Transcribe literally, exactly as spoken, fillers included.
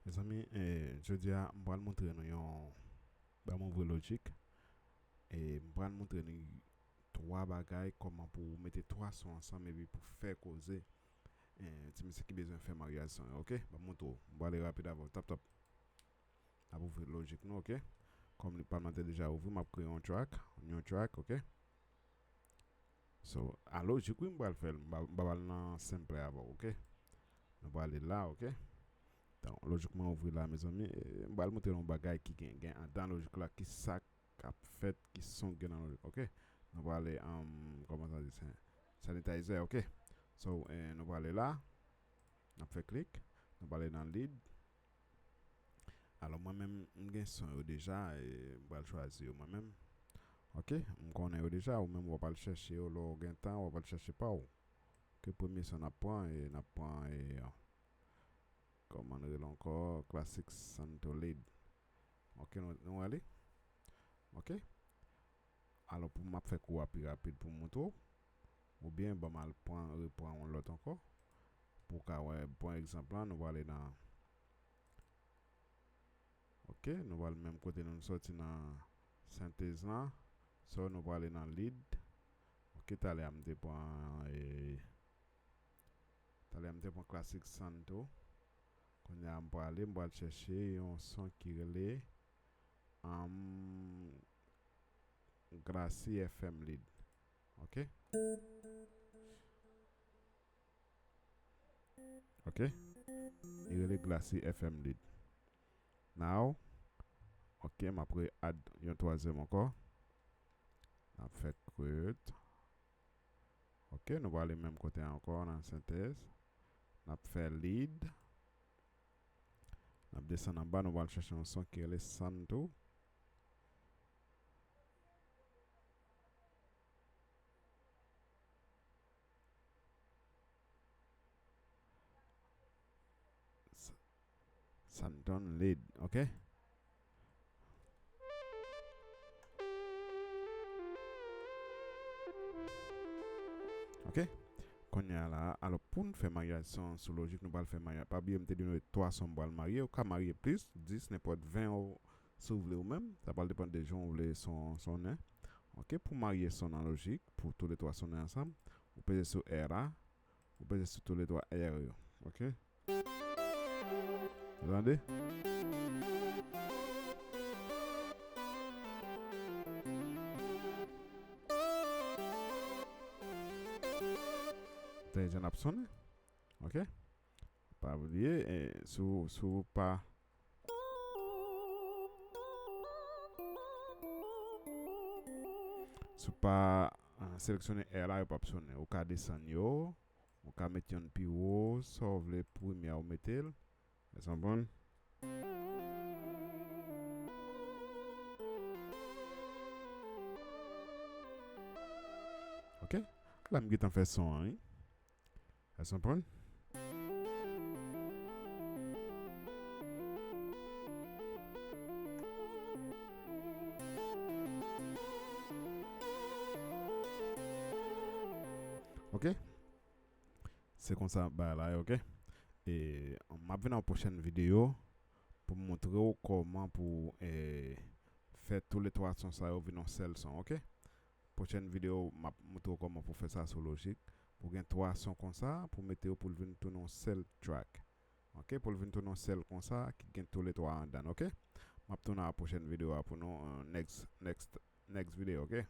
Mezanmi, eh, jodi a m pral montre nou yon, ban m ouvri Logic, e m pral montre nou twa bagay, kòman pou w mete twa son ansanm epi pou fè koze. Eh, ti mesye ki bezwen fè maryaj son yo, oke? Ban m montre w. M pral ale rapid avè w. Tap, tap. N ap ouvri Logic nou, oke? Kòm li pa m nan te deja ouvri, m ap kreye yon track, yon track, oke? So, a Logic wi m pral fè l, m pa, m pa pral nan Sampler avè w, oke? Nou pral ale la, oke? Donk, Logic mwen ouvri la, mezanmi, e m pral montre nou bagay ki gen, gen andan Logic la, ki sa k ap fèt, ki son gen nan Logic, oke? Nou pral ale, um, kòman sa di, sen-, sanitizer, oke? So, eh, nou pral ale la, n ap fè klik, nou pral ale nan lead. Alò, mwen menm, m gen son yo deja, e m pral chwazi yo mwen menm. Oke, m konnen yo deja, ou menm w ap al chèche yo lè w gen tan, w ap al chèche pa w. Oke, premye son n ap pran, e n ap pran, e, kòman l rele ankò? Classic Santo Lead. Oke, nou, nou ale. Oke. Alò, pou m ap fè kou a pi rapid pou m montre w, oubyen ban m al pran, repran yon lòt ankò, pou w ka wè, pran egzanp lan, nou pral ale nan, oke, nou pral menm kote nou soti nan sentèz lan, so nou pral ale nan lead, oke, talè a m te pran, e, Talè a m te pran Classic Santo. Kounye a m prale, m pral chèche yon son ki rele, um, Glacis F M Lead. Oke? Oke? Li rele Glacis F M Lead. Now, oke, m ap re-add yon twazyèm ankò. N ap fè create. Oke, nou prale menm kote a ankò nan sentèz. N ap fè lead. N ap desann anba, nou pral chèche yon son ki rele Santo. S-, Santon Lead, oke? Oke? Kounye a la, alò, pou n fè maryaj son sou Logic, nou pral fè maryaj. Pa bliye, m te di nou twa son m pral marye. Ou ka marye plis, dis, nenpòt ven, ou, si w vle ou menm. Sa pral depann de jan w vle son, sonnen. Oke, pou marye son nan Logic, pou toulètwa sonnen ansanm, ou peze sou R la, ou peze sou toulètwa R yo. Oke? Ou tande? Tande jan l ap sonnen. Oke? Pa bliye, eh, si w, si w pa, si w pa, ah, seleksyone R la, yo p ap sonnen. Ou ka desann yo, ou ka met youn pi wo, sa w vle premye a ou mete l. Èske w konprann? Oke? La m gentan fè son an, wi. Èske w konprann? Oke? Se konsa bagay la ye, oke? E m ap vin nan yon pwochèn videyo pou m montre w kòman pou, e, fè toulètwa son sa yo vin yon sèl son, oke? Pwochèn videyo, m ap montre w kòman pou fè sa sou Logic. Pou gen twa son konsa, pou mete yo pou l vin tounen yon sèl track. Oke, pou l vin tounen yon sèl konsa, ki gen toulètwa anndan l, oke? M ap tounen a pwochèn videyo a pou nou, euh, next, next, next video, oke?